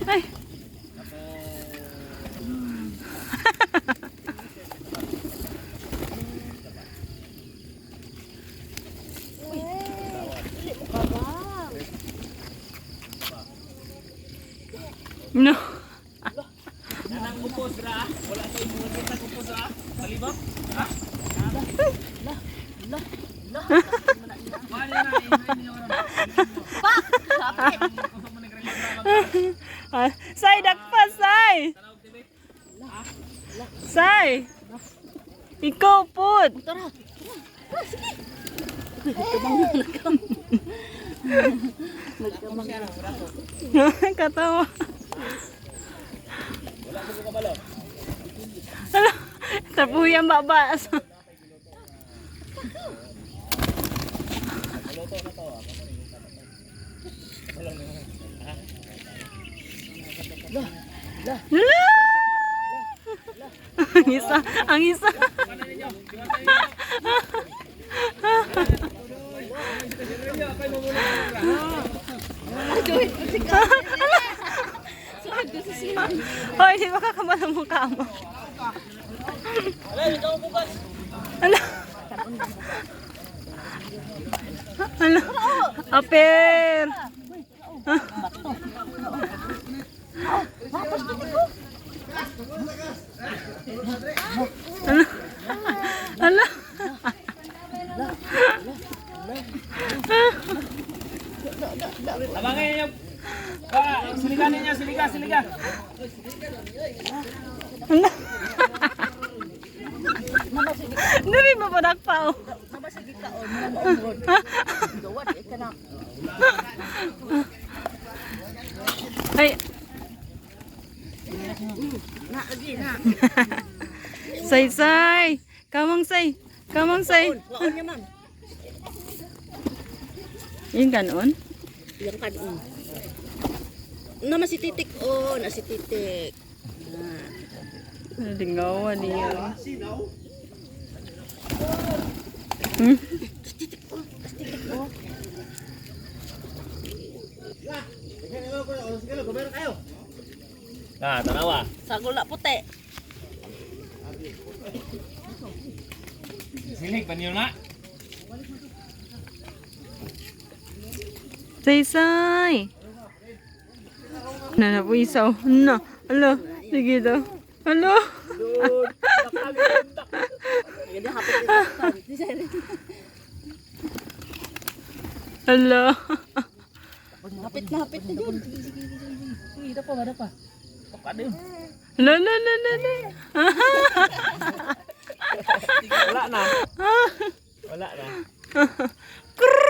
Ay. No. Nanang upos ra. Wala tay mo kita upos ra. Palibot. Ha? La, la, la. Wala na inyo ron. Pak! Kapit! Ah, Say, dakpa, say! Say! Ikaw, put! Tara! Tara, sige! Nagkamang nagkamang. Nagkamang. Katawa. Ano? Tapuyan babas. La, la. Lala! Ang isa, ang isa. Aduh, Suhag ko sa siya. Hoy, di ba kakabal ang mukha mo? Ano? Ano? Aper! Ano? Ano? Abangin niyo. Ba, siliga ninyo, siliga, siliga. Ano? Dili ba padakpa oh? Mabasag ka o, mga maumrod. Gawad, eh ka na. Ay, Na, agi na. Say, say! Kamang say! Kamang say! Waon niya, ma'am. Yung ganon? Yang kanon. Nama si Titik, oh, na si Titik. Ah. Lingawan niya. Tas Titik, oh, tas Titik, oh. Ah, tanawa. Sagula puti. Silig pa niyo na. Say, say! Na na po isaw. Na. Alo. Sige daw. Alo. Ganda hapit ito. Alo. Hapit na, hapit na yun. Uy, dapa ba, dapa. Pagkano yun? Alo, alo, alo, alo, alo. Wala na. Wala na. Krrrr.